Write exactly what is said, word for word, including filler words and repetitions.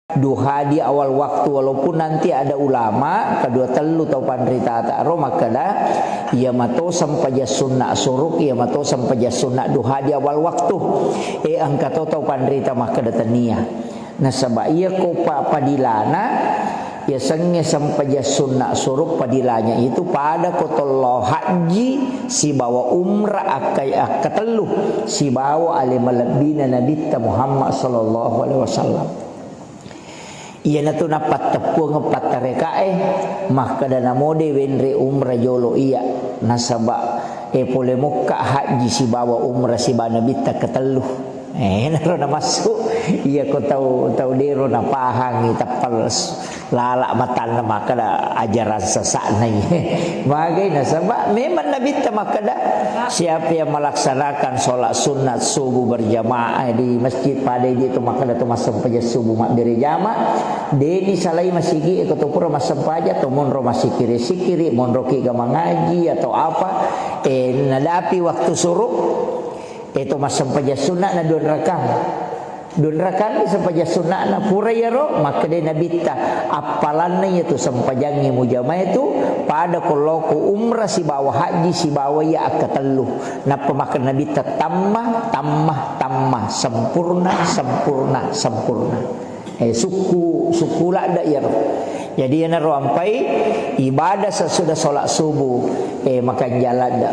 duha di awal waktu, walaupun nanti ada ulama kedua tellu tau panritata ro makkeda, iya mato sempajang sunna suruk, iya mato sempajang sunna duha di awal waktu. Eh, engka to tau panrita makkeda tania. Nasaba iya ko pa-, padilana, yasengnge sempajang sunna suruk padilanya itu pada ko tollo hajji sibawa umrah akkai-, akkatellu sibawa ale malebbina Nabitta Muhammad sallallahu alaihi wasallam. Iyanatu nappatteppuang pattarekae, makkeda namode wenre umrah jolo iya, nasaba, eh, pole mokka hajji sibawa umrah sibawa Nabitta ketellu. Eh, naro namassu, iya ko tau, tau dero napahangi tappal s-, lala matanna makkeda ajaran sesakna iye. Magai nasaba memang Nabitta makkeda, siapa yang melaksanakan sholat sunat subuh berjamaah di masjid pada dia tu makkeda tu massempajang subuh mabbere jama, deni salai masigi ko tu pura massempajang tu monro masikiri-sikiri, monro ki ga mangaji atau apa, eh, nadapi waktu suruh, eh, tu massempajang sunat na dua rakang. Dunrakanni sempajang sunna'na, pura iyaro, makkedai Nabitta, appalanna iyatu sempajangnge mujamae tu, pada ko lao ko umrah sibawa hajji sibawa iya akkatellu. Nappa makkeda Nabitta, tamma, tamma, tamma, sempurna, sempurna, sempurna. Eh, sukku, sukku ladda iyaro. Jadi iyanaro ampai ibadah sesudah sholat subuh, eh, makanjala ladda.